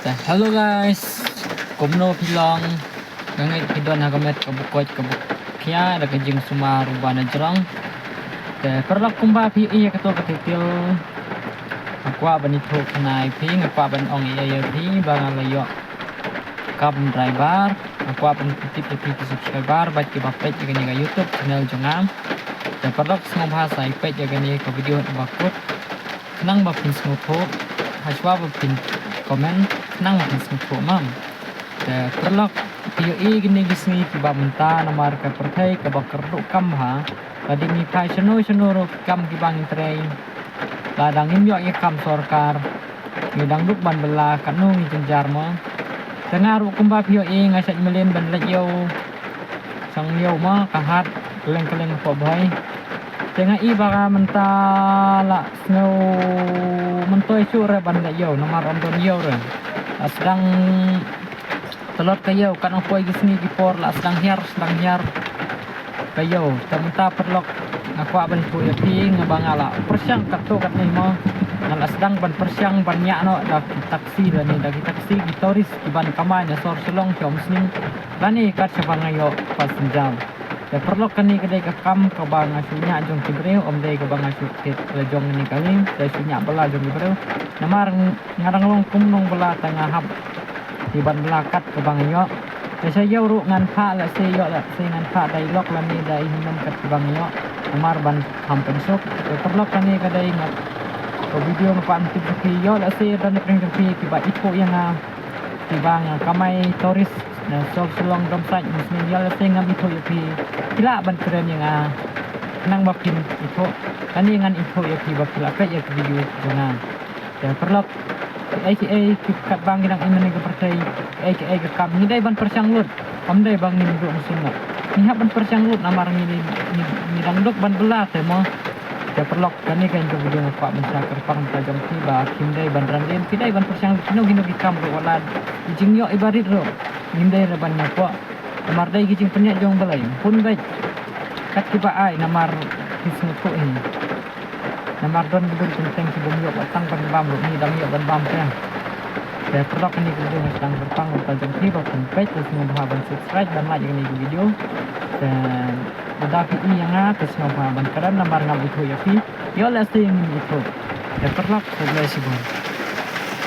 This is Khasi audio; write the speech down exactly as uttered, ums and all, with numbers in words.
Hello guys, kumno phi long? Nga ngeit phi don ha ka met kaba koit kaba khia da ka jingsumar uba na jrong. Te paralok, kumba phi ïohi ïa kato ka title, nga kwah ban ïathuh khana ïa phi, nga kwah ban ong ïa ïa phi ba nga la ïoh kam driver. Nga kwah ban pyntip ïa phi ki subscriber bad kiba peit ïa kane ka YouTube channel jong nga. Te paralok, sngewbha sa ïa peit ïa kane ka video haduh ba kut khnang ba phin sngewthuh. Hashwa ba phin comment khnang ba phin sngewthuh, mam. Te paralok, phi ïohi kine ki sngi kiba mynta, namar ka pyrthei kaba kyrduh kam bha, la dei ngi phai shano shano ruh ki kam kiba ngi trei. Lada ngim ïoh ïa ka kam sorkar, ngi dang duk ban bylla, katno ngi jynjar mo. Te nga ruh, kumba phi ïohi, nga shait mlien ban leit ïew shong ïew mo, ka hat kylleng kylleng hapoh Bhoi. Te nga i ba ka mynta la sngew myntoi shuh re ban leit ïew, namar ym don ïew re. La sdang tlot ka ïew, katno poi ki sngi ki por la sdang hiar, sdang hiar ka ïew. Te mynta paralok, nga kwah ban ïathuh ïa phi, nga ba nga la pyrshang katto katne mo. Nga la sdang ban pyrshang ban ñiah noh da ki taxi lane da ki taxi, ki tourist kiban kamai na sor Shillong sha Umsning, lane kat shaba nga ïoh passenger. Te paralok, kane ka dei ka kam kaba nga shu ñiah jong ki briew, ym dei kaba nga shu thied la jong kane ka lieng, te shu ñiah bylla jong ki briew. Namar nga dang long kum nongbylla te nga hap ban bylla kat kaba nga ïoh. Te sha ïew ruh ngan phah lehse, ïoh lehse ngan phah da i lok lane da i hynmen kat kaba nga ïoh, namar ban kham pynsuk. Te paralok, kane ka dei nga ka video nga kwah ban tip ïa phi, ïoh lehse don na pdeng jong phi kiba ithuh ïa nga, kiba nga kamai tourist na sor Shillong Domsait Umsning, ïoh lehse ngam ithuh ïa phi, phi lah ban kren ïa nga khnang ba phin ithuh. Kane ngan ithuh ïa phi ba phi lah peit ïa ka video jong nga. Te paralok, kiei kiei ki katba ngi dang im ha kane ka pyrthei, kiei kiei ka kam, ngi dei ban pyrshang lut. Ym dei ba ngin duh mynsiem noh. Ngi hap ban pyrshang lut namar ngi, ngi, ngi dang duk ban bylla te mo. Te paralok, kane ka dei ka video nga kwah ban sa kyrpang na ka bynta jong phi ba phim dei ban randien, phi dei ban pyrshang lut kino kino ki kam ruh, wat la i jingïoh iba rit ruh, ngim dei re ban ñiewpoh. Namar dei ki jingpynïaid jong U Blei, pun beit kat kiba ai namar ki sngewthuh hi. Namar don ki bun ki kyntien ki bym ïoh ban tang ban bam ruh, ngi dang ïoh ban bam te. Te paralok, kane ka video nga sdang kyrpang na ka bynta jong phi ba phin peit, te sngewbha ban subscribe, ban like ïa kane ka video. Te lada phi i ïa nga te sngewbha ban kren namar ngam ithuh ïa phi. Ïoh lehse ngim ithuh. Te paralok, God bless you all.